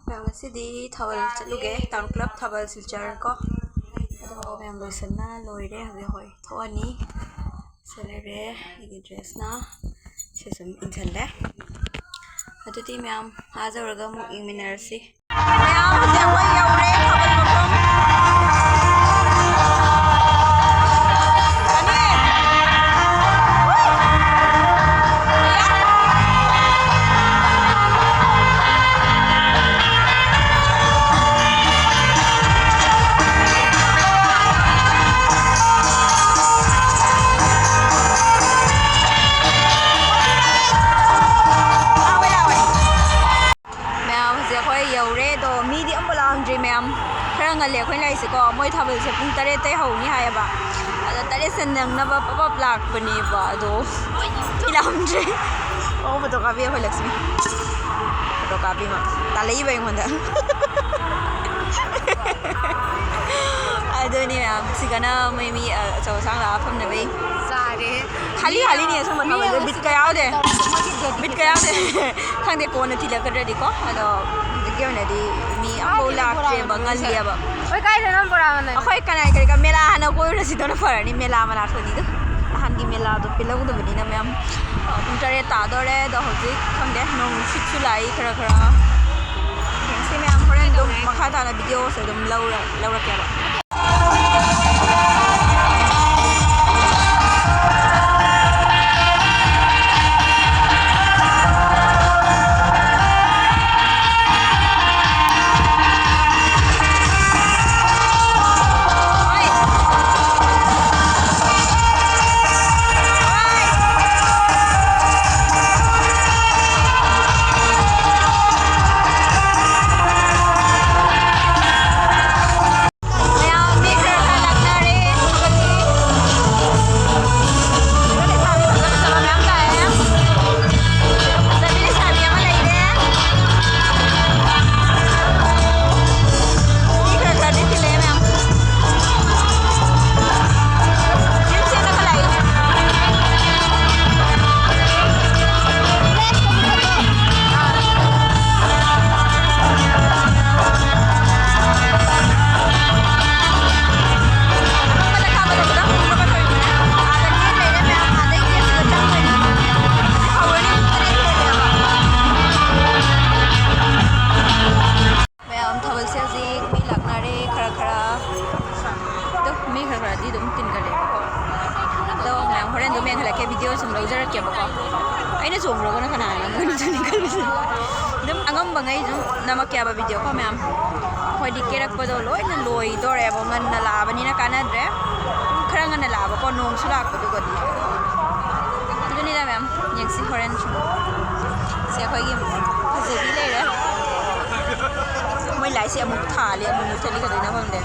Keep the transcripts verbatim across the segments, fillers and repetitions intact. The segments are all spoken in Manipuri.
ꯃꯌꯥꯝ, ꯉꯁꯤꯗꯤ ꯊꯥꯕꯜ ꯆꯠꯂꯨꯒꯦ, ꯇꯥꯎꯟ ꯀ꯭ꯂꯕ ꯊꯥꯕꯜ ꯁꯤꯜꯆꯔ ꯀꯣ꯫ ꯑꯗꯣ ꯃꯌꯥꯝ ꯂꯣꯏꯁꯟꯅ ꯂꯣꯏꯔꯦ, ꯍꯧꯖꯤꯛ ꯍꯣꯏ ꯊꯣꯛꯑꯅꯤ꯫ ꯁꯤ ꯂꯩꯔꯦ ꯑꯩꯒꯤ ꯗ꯭ꯔꯦꯁꯅ꯫ ꯁꯤ ꯁꯨꯝ ꯏꯟꯁꯜꯂꯦ꯫ ꯑꯗꯨꯗꯤ ꯃꯌꯥꯝ ꯑꯥ ꯌꯧꯔꯒ ꯑꯃꯨꯛ ꯌꯦꯡꯃꯤꯟꯅꯔꯁꯤ꯫ ꯃꯌꯥꯝ ꯍꯧꯖꯤꯛ ꯑꯩꯈꯣꯏ ꯌꯧꯔꯦ ꯊꯥꯕꯜ ꯃꯐꯝ꯫ ꯃꯌꯥꯝ ꯍꯧꯖꯤꯛ ꯑꯩꯈꯣꯏ ꯌꯧꯔꯦ, ꯑꯗꯣ ꯃꯤꯗꯤ ꯑꯝꯐꯥꯎ ꯂꯥꯛꯑꯝꯗ꯭ꯔꯤ ꯃꯌꯥꯝ꯫ ꯈꯔ ꯉꯜꯂꯦ ꯑꯩꯈꯣꯏꯅ ꯂꯥꯛꯏꯁꯦꯀꯣ꯫ ꯃꯣꯏ ꯊꯥꯕꯜꯁꯦ ꯄꯨꯡ ꯇꯔꯦꯠꯇꯩ ꯍꯧꯅꯤ ꯍꯥꯏꯌꯦꯕ꯫ ꯑꯗꯣ ꯇꯔꯦꯠꯁꯦ ꯅꯪꯅꯕ ꯄꯞ ꯄꯞ ꯂꯥꯛꯄꯅꯦꯕ꯫ ꯑꯗꯣ ꯃꯤ ꯂꯥꯛꯑꯝꯗ꯭ꯔꯤ꯫ ꯑꯣ, ꯐꯣꯇꯣ ꯀꯥꯞꯄꯤ ꯑꯩꯈꯣꯏ ꯂꯛꯁꯃꯤ꯫ ꯐꯣꯇꯣ ꯀꯥꯞꯄꯤ ꯃꯥ꯫ ꯇꯥꯜꯂꯛꯏꯕ ꯑꯩꯉꯣꯟꯗ꯫ ꯑꯗꯨꯅꯤ ꯃꯌꯥꯝ, ꯁꯤꯒꯅ ꯃꯣꯏ ꯃꯤ, ꯑ, ꯑꯆꯧ ꯑꯁꯥꯡ ꯂꯥꯛꯑ ꯐꯝꯅꯕꯩ꯫ ꯆꯥꯔꯦ꯫ ꯈꯥꯂꯤ ꯈꯥꯂꯤꯅꯤ ꯑꯁꯦꯡꯕ ꯃꯤ ꯊꯥꯕꯜꯁꯦ, ꯑꯃꯁꯨ ꯕꯤꯠꯀ ꯌꯥꯎꯗꯦ꯫ ꯃꯣꯏꯒꯤ ꯗꯦꯠ ꯕꯤꯠꯀ ꯌꯥꯎꯗꯦ꯫ ꯈꯪꯗꯦ, ꯀꯣꯟꯅ ꯊꯤꯜꯂꯛꯀꯗ꯭ꯔꯗꯤꯀꯣ꯫ ꯑꯗꯣ ꯍꯧꯖꯤꯛꯀꯤ ꯑꯣꯏꯅꯗꯤ ꯃꯤ ꯑꯝꯐꯥꯎ ꯂꯥꯛꯇ꯭ꯔꯦꯕ, ꯉꯜꯂꯤꯑꯕ꯫ ꯍꯣꯏ, ꯀꯥꯏꯗꯅꯣ ꯕꯣꯔꯥ ꯃꯅꯥ? ꯑꯩꯈꯣꯏ ꯀꯅꯥꯏ ꯀꯔꯤ ꯀ-, ꯃꯦꯂꯥ ꯍꯥꯟꯅ ꯀꯣꯏꯔꯨꯔꯁꯤꯗꯅ ꯐꯔꯅꯤ, ꯃꯦꯂꯥ ꯃꯅꯥꯛꯇꯅꯤꯗ꯫ ꯅꯍꯥꯟꯒꯤ ꯃꯦꯂꯥꯗꯣ ꯄꯦꯜꯍꯧꯗꯕꯅꯤꯅ ꯃꯌꯥꯝ꯫ ꯑ, ꯄꯨꯡ ꯇꯔꯦꯠ ꯇꯥꯗꯣꯔꯦ, ꯑꯗꯣ ꯍꯧꯖꯤꯛ ꯈꯪꯗꯦ, ꯅꯣꯡ ꯅꯨꯡꯁꯤꯠꯁꯨ ꯂꯥꯛꯏ ꯈꯔ ꯈꯔ꯫ ꯌꯦꯡꯁꯤ ꯃꯌꯥꯝ, ꯍꯣꯔꯦꯟ ꯑꯗꯨꯝ ꯃꯈꯥ ꯇꯥꯅ ꯚꯤꯗꯤꯑꯣꯁꯦ ꯑꯗꯨꯝ ꯂꯧꯔ-, ꯂꯧꯔꯛꯀꯦꯕ꯫ ꯚꯤꯗꯤꯑꯣ ꯁꯨꯝ ꯂꯧꯖꯔꯛꯀꯦꯕꯀꯣ꯫ ꯑꯩꯅ ꯆꯣꯡꯈ꯭ꯔꯒꯅ ꯀꯅꯥꯅ ꯉꯝꯒꯅꯤ ꯈꯜꯂꯤꯁꯦ꯫ ꯑꯗꯨꯝ ꯑꯉꯝꯕꯉꯩ ꯑꯗꯨꯝ ꯅꯝꯃꯛꯀꯦꯕ ꯚꯤꯗꯤꯑꯣ ꯀꯣ ꯃꯌꯥꯝ꯫ ꯑꯩꯈꯣꯏꯗꯤ ꯀꯦꯔꯛꯄꯗꯣ ꯂꯣꯏꯅ ꯂꯣꯏꯗꯣꯔꯦꯕ꯫ ꯉꯟꯅ ꯂꯥꯛꯑꯕꯅꯤꯅ ꯀꯥꯟꯅꯗ꯭ꯔꯦ꯫ ꯈꯔ ꯉꯟꯅ ꯂꯥꯛꯑꯕꯀꯣ, ꯅꯣꯡꯁꯨ ꯂꯥꯛꯄꯗꯨꯒꯗꯤ꯫ ꯑꯗꯨꯅꯤꯗ ꯃꯌꯥꯝ, ꯌꯦꯡꯁꯤ ꯍꯣꯔꯦꯟ ꯁꯨꯝ꯫ ꯁꯦ ꯑꯩꯈꯣꯏꯒꯤ ꯐꯖꯕꯤ ꯂꯩꯔꯦ꯫ ꯃꯣꯏ ꯂꯥꯏꯠꯁꯦ ꯑꯃꯨꯛ ꯊꯥꯜꯂꯤ, ꯑꯃꯨꯛ ꯃꯨꯠꯊꯠꯂꯤ, ꯀꯩꯗꯧꯅꯣ ꯈꯪꯗꯦ꯫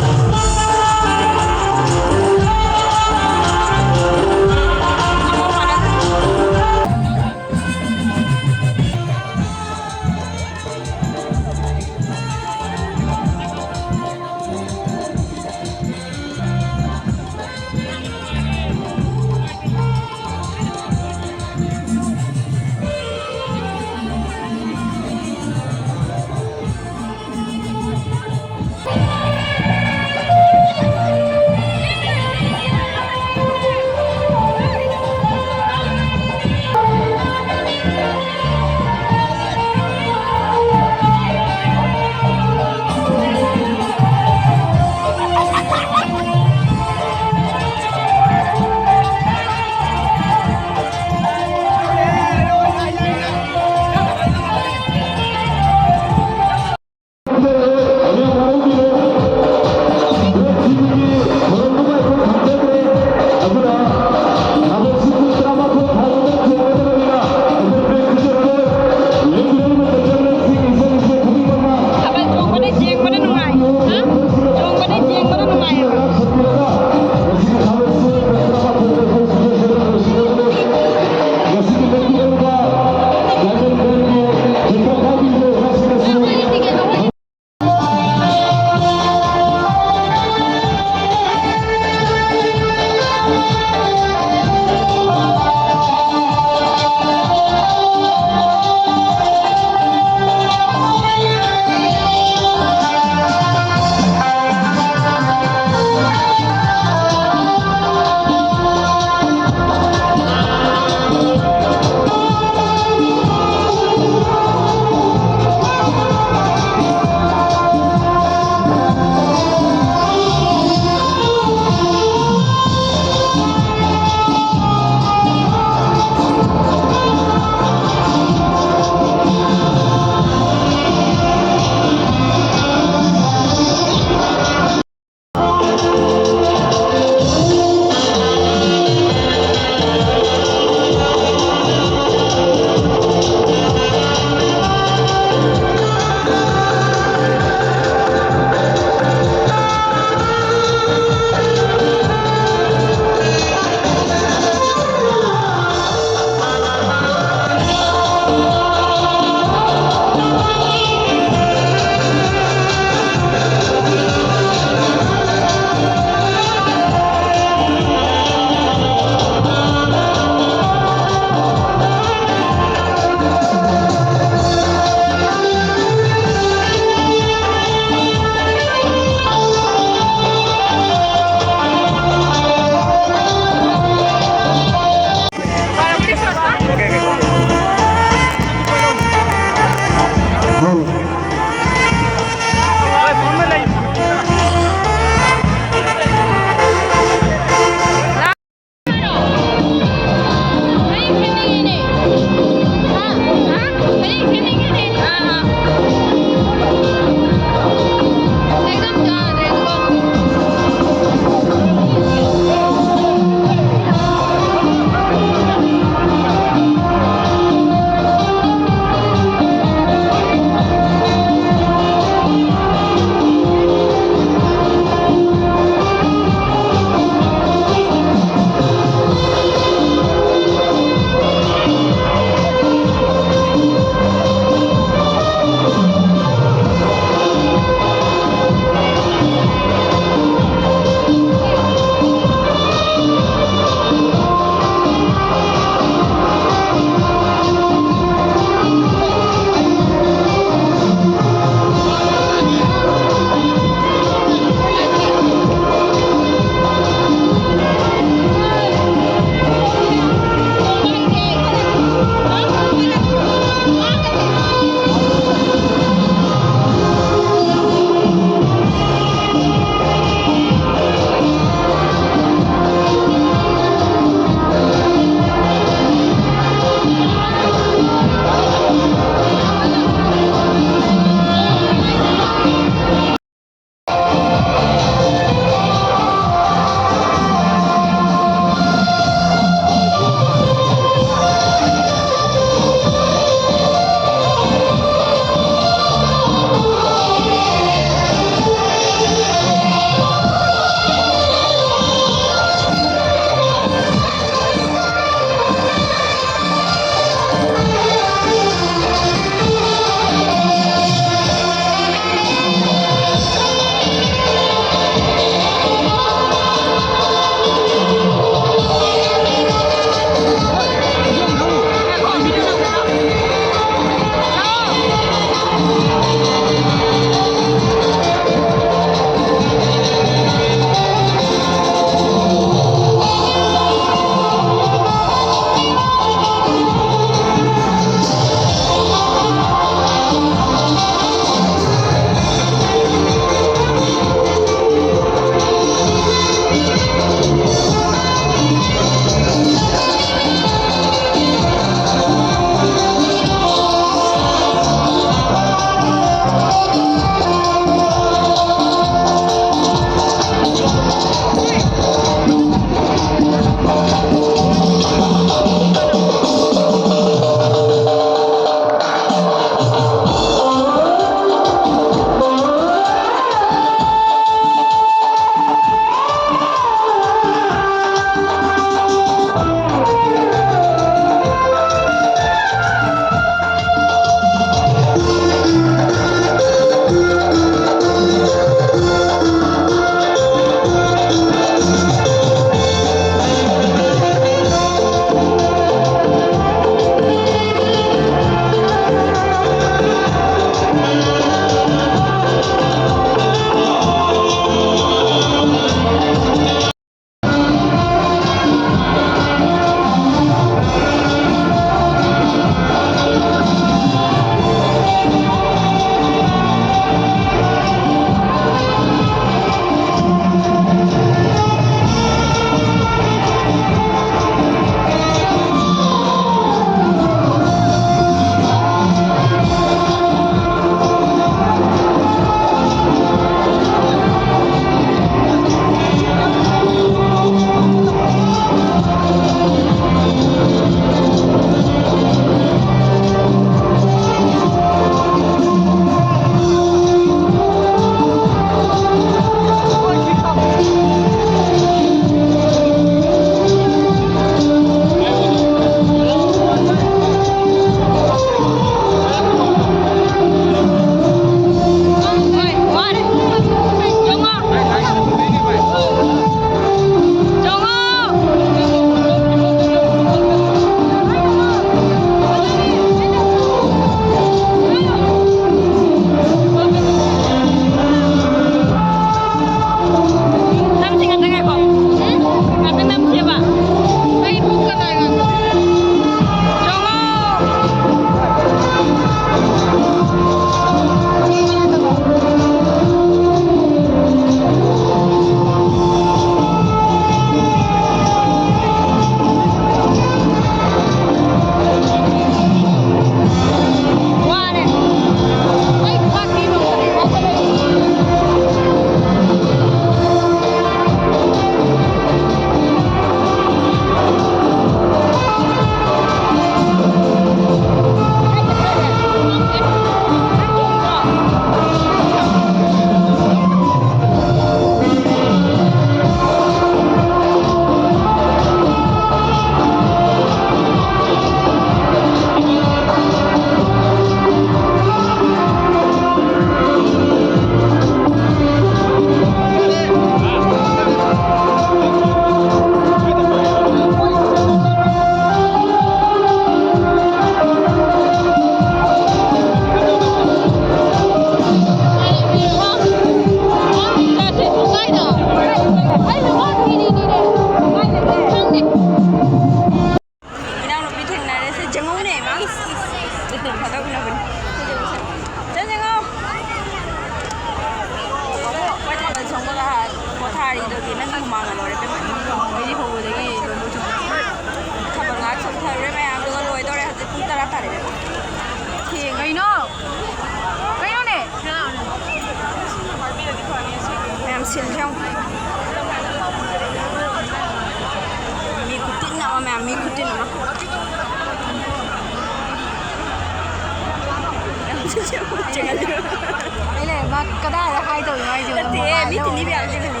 ꯑꯩ ꯂꯩꯔꯦ, ꯃꯥ ꯀꯗꯥꯏꯗ ꯍꯥꯏꯗꯧꯔꯤꯅꯣ ꯍꯥꯏꯁꯦ? ꯅꯠꯇꯦ, ꯃꯣꯕꯥꯏꯜ ꯃꯤ ꯇꯤꯟꯕꯤ ꯂꯧꯔꯦ꯫ ꯃꯌꯥꯝꯁꯦ ꯀꯔꯤ?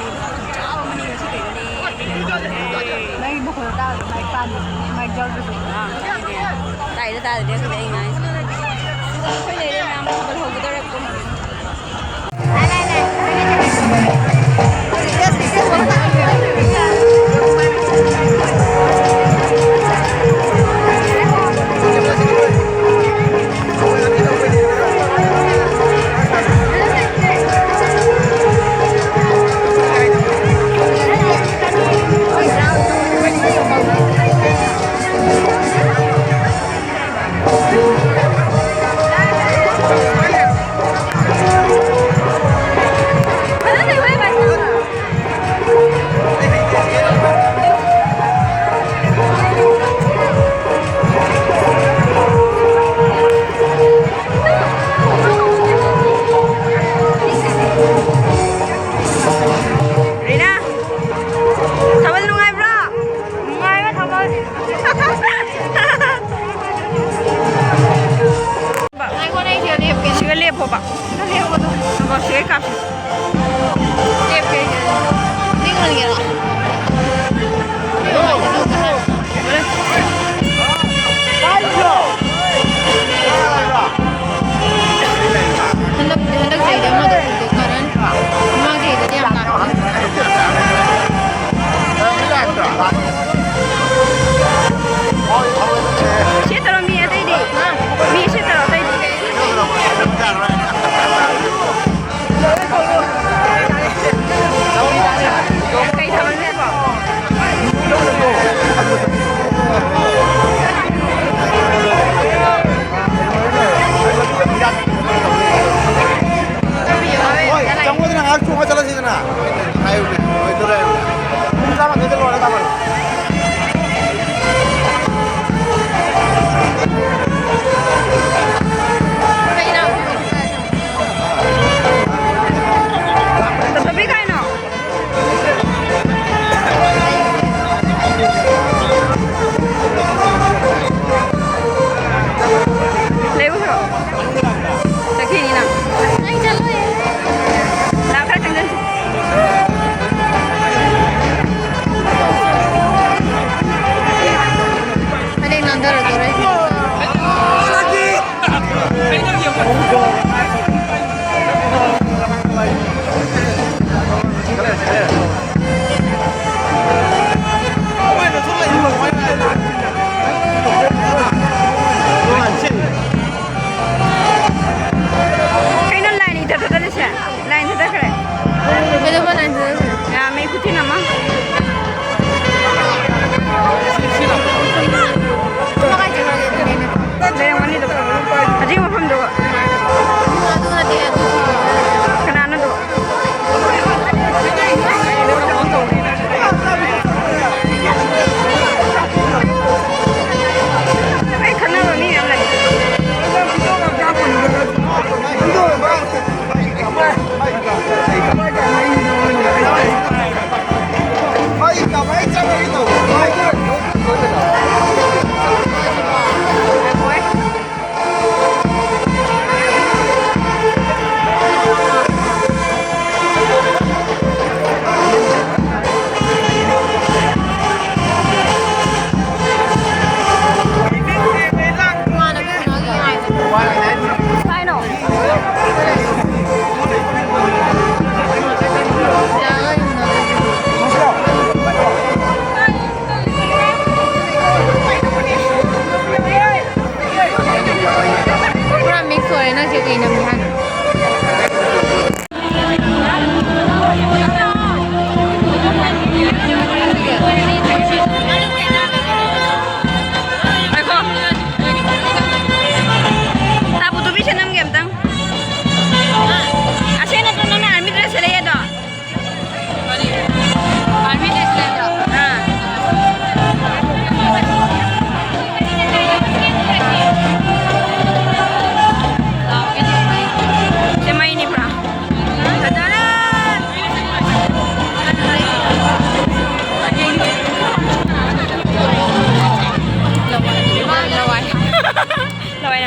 ꯆꯥꯕ ꯑꯃꯅꯤ ꯉꯁꯤ ꯀꯩꯅꯣꯅꯦ? ꯅꯪꯒꯤ ꯃꯈꯣꯟꯗꯣ ꯇꯥꯕꯗ ꯃꯥꯏ ꯄꯥꯟꯕ, ꯃꯥꯏ ꯖꯥꯎꯗꯁꯨ꯫ ꯑꯥ, ꯇꯥꯏꯔ ꯇꯥꯗ꯭ꯔꯗꯤ ꯈꯪꯗꯦ ꯑꯩ ꯉꯥꯡꯉꯤꯁꯦ꯫ ꯑꯩꯈꯣꯏ ꯂꯩꯔꯦ ꯃꯌꯥꯝ ꯊꯥꯕꯜ ꯍꯧꯒꯗꯧꯔꯦ ꯄꯨꯡ꯫ ꯔꯤꯅꯥ, ꯊꯥꯕꯜ ꯅꯨꯡꯉꯥꯏꯕ꯭ꯔꯣ? ꯅꯨꯡꯉꯥꯏꯕ ꯊꯥꯕꯜ꯫ ꯉꯥꯏꯈꯣꯅꯦ, ꯑꯩ ꯁꯤꯗ ꯂꯦꯞꯀꯦ꯫ ꯁꯤꯒ ꯂꯦꯞꯄꯣꯕ꯫ ꯁꯤꯗ ꯂꯦꯞꯄꯣ ꯑꯗꯨꯝ꯫ ꯉꯥꯏꯈꯣ, ꯁꯤꯒ ꯀꯥꯞꯁꯤ꯫ ꯂꯦꯞꯀꯦ ꯑꯩ ꯁꯤꯗ꯫ ꯅꯤꯡꯍꯟꯒꯦꯔꯣ? ꯍꯟꯗꯛ, ꯍꯟꯗꯛ ꯆꯍꯤꯗꯤ ꯑꯃꯗ ꯎꯗꯦ, ꯀꯔꯟ꯫ ꯃꯃꯥꯡ ꯆꯍꯤꯗꯗꯤ ꯌꯥꯝ ꯂꯥꯛꯄꯅꯦ꯫ ꯁꯦꯠꯇꯔꯣ ꯃꯤ ꯑꯇꯩꯗꯤ? ꯃꯤ ꯁꯦꯠꯇꯔꯣ ꯑꯇꯩꯗꯤ? ꯀꯩ ꯊꯕꯛ?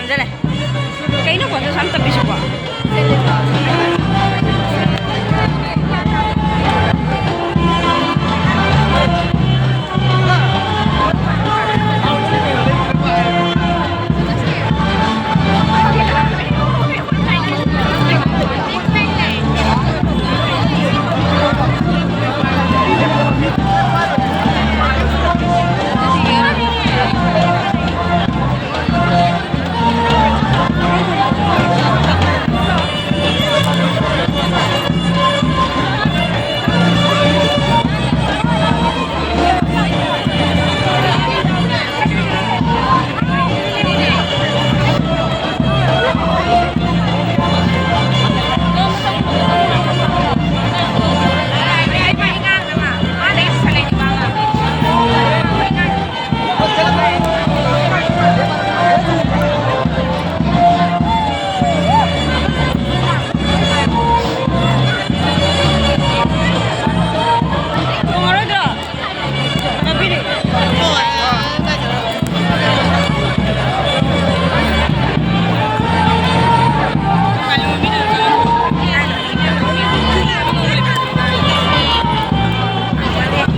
ꯗ ꯂꯩ꯫ ꯀꯩꯅꯣ ꯀꯣꯟꯇꯦꯁ ꯑꯃ ꯇꯝꯕꯤꯁꯤꯕꯣ?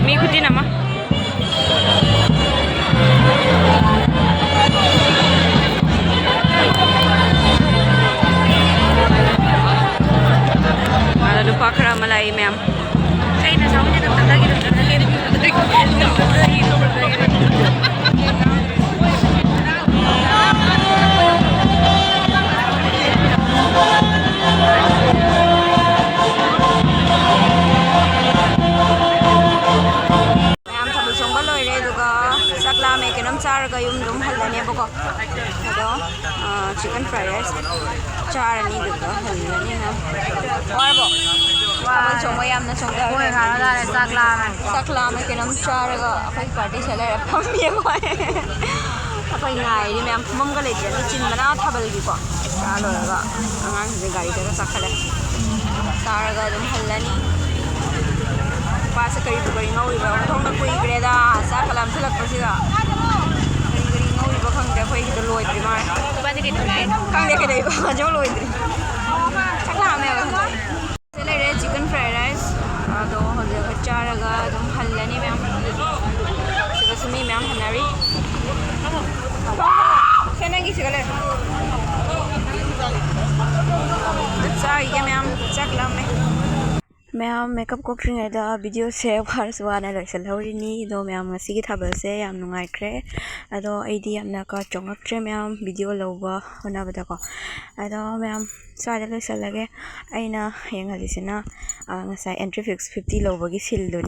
ꯃꯤ ꯈꯨꯇꯤꯟ ꯑꯃ꯫ ꯑꯗ ꯂꯨꯄꯥ ꯈꯔ ꯑꯃ ꯂꯥꯛꯏ ꯃꯌꯥꯝ꯫ ꯑꯩꯅ ꯁꯥꯎꯟꯁꯦ ꯑꯗꯨꯝ ꯇꯞꯊꯈꯤꯗꯣꯏꯅꯦ꯫ ꯃꯌꯥꯝ ꯊꯥꯕꯜ ꯆꯣꯡꯕ ꯂꯣꯏꯔꯦ, ꯑꯗꯨꯒ ꯆꯥꯛ ꯂꯥꯝꯃꯦ, ꯀꯩꯅꯣꯝ ꯆꯥꯔꯒ ꯌꯨꯝꯗ ꯑꯗꯨꯝ ꯍꯜꯂꯅꯦꯕꯀꯣ꯫ ꯑꯗꯣ, ꯑ, chicken fried rice ꯆꯥꯔꯅꯤ, ꯑꯗꯨꯒ ꯍꯜꯂꯅꯤ ꯃꯌꯥꯝ꯫ ꯋꯥꯔꯕꯣ? ꯊꯥꯕꯜ ꯆꯣꯡꯕ ꯌꯥꯝꯅ ꯆꯣꯡꯊꯔꯦ꯫ ꯍꯣꯏ, ꯉꯥꯏꯔꯣ ꯇꯥꯔꯦ, ꯆꯥꯛ ꯂꯥꯝꯃꯦ꯫ ꯆꯥꯛ ꯂꯥꯝꯃꯦ, ꯀꯩꯅꯣꯝ ꯆꯥꯔꯒ ꯑꯩꯈꯣꯏ party ꯁꯦ ꯂꯩꯔꯦ, ꯐꯝꯃꯤ ꯑꯩꯈꯣꯏ꯫ ꯑꯩꯈꯣꯏ ꯉꯥꯏꯔꯤ ꯃꯌꯥꯝ, ꯐꯝꯐꯝꯒ ꯂꯩꯇ꯭ꯔꯦ, ꯃꯤ ꯆꯤꯟꯕꯅ ꯊꯥꯕꯜꯒꯤꯀꯣ꯫ ꯆꯥ ꯂꯣꯏꯔꯒ ꯑꯉꯥꯡꯁꯤꯡꯁꯦ ꯒꯥꯔꯤꯗꯒ ꯆꯥꯈꯠꯂꯦ꯫ ꯆꯥꯔꯒ ꯑꯗꯨꯝ ꯍꯜꯂꯅꯤ꯫ ꯅꯨꯄꯥꯁꯦ ꯀꯔꯤꯕꯨ ꯀꯔꯤ ꯉꯧꯔꯤꯕ? ꯑꯣꯟꯊꯣꯛꯅ ꯀꯨꯏꯈ꯭ꯔꯦꯗ, ꯆꯥꯛꯀ ꯂꯥꯝꯁꯤꯜꯂꯛꯄꯁꯤꯗ꯫ ꯀꯔꯤ ꯀꯔꯤ ꯉꯧꯔꯤꯕ ꯈꯪꯗꯦ, ꯑꯩꯈꯣꯏꯒꯤꯗꯣ ꯂꯣꯏꯗ꯭ꯔꯤ ꯃꯥꯜꯂꯦ꯫ ꯈꯪꯗꯦ ꯀꯩꯗꯧꯕ ꯃꯖꯧ ꯂꯣꯏꯗ꯭ꯔꯤ꯫ ꯆꯥꯛ ꯂꯥꯝꯃꯦꯕ꯫ ꯁꯤꯗ ꯂꯩꯔꯦ chicken fried rice꯫ ꯑꯗꯣ ꯍꯧꯖꯤꯛ ꯑꯩꯈꯣꯏ ꯆꯥꯔꯒ ꯑꯗꯨꯝ ꯍꯜꯂꯅꯤ ꯃꯌꯥꯝ꯫ ꯁꯤꯗꯁꯨ ꯃꯤ ꯃꯌꯥꯝ ꯍꯟꯅꯔꯤ꯫ ꯁꯦ ꯅꯪꯒꯤ ꯁꯤꯒ ꯂꯩꯔꯦ꯫ ꯆꯥꯛ ꯆꯥꯈꯤꯒꯦ ꯃꯌꯥꯝ꯫ ꯆꯥꯛ ꯂꯥꯝꯃꯦ꯫ ꯃꯌꯥꯝ ꯃꯦꯀꯞ ꯀꯣꯛꯇ꯭ꯔꯤꯉꯩꯗ ꯚꯤꯗꯤꯑꯣꯁꯦ ꯋꯥꯔꯁꯨ ꯋꯥꯅ ꯂꯣꯏꯁꯤꯜꯍꯧꯔꯤꯅꯤ꯫ ꯑꯗꯣ ꯃꯌꯥꯝ ꯉꯁꯤꯒꯤ ꯊꯥꯕꯜꯁꯦ ꯌꯥꯝ ꯅꯨꯡꯉꯥꯏꯈ꯭ꯔꯦ꯫ ꯑꯗꯣ ꯑꯩꯗꯤ ꯌꯥꯝꯅ ꯀ ꯆꯣꯡꯉꯛꯇ꯭ꯔꯦ ꯃꯌꯥꯝ ꯚꯤꯗꯤꯑꯣ ꯂꯧꯕ ꯍꯣꯠꯅꯕꯗꯀꯣ꯫ ꯑꯗꯣ ꯃꯌꯥꯝ ꯁ꯭ꯋꯥꯏꯗ ꯂꯣꯏꯁꯤꯜꯂꯒꯦ꯫ ꯑꯩꯅ ꯌꯦꯡꯍꯜꯂꯤꯁꯤꯅ, ꯑ, ꯉꯁꯥꯏ entry fee fifty ꯂꯧꯕꯒꯤ ꯁꯤꯜꯗꯨꯅꯤ꯫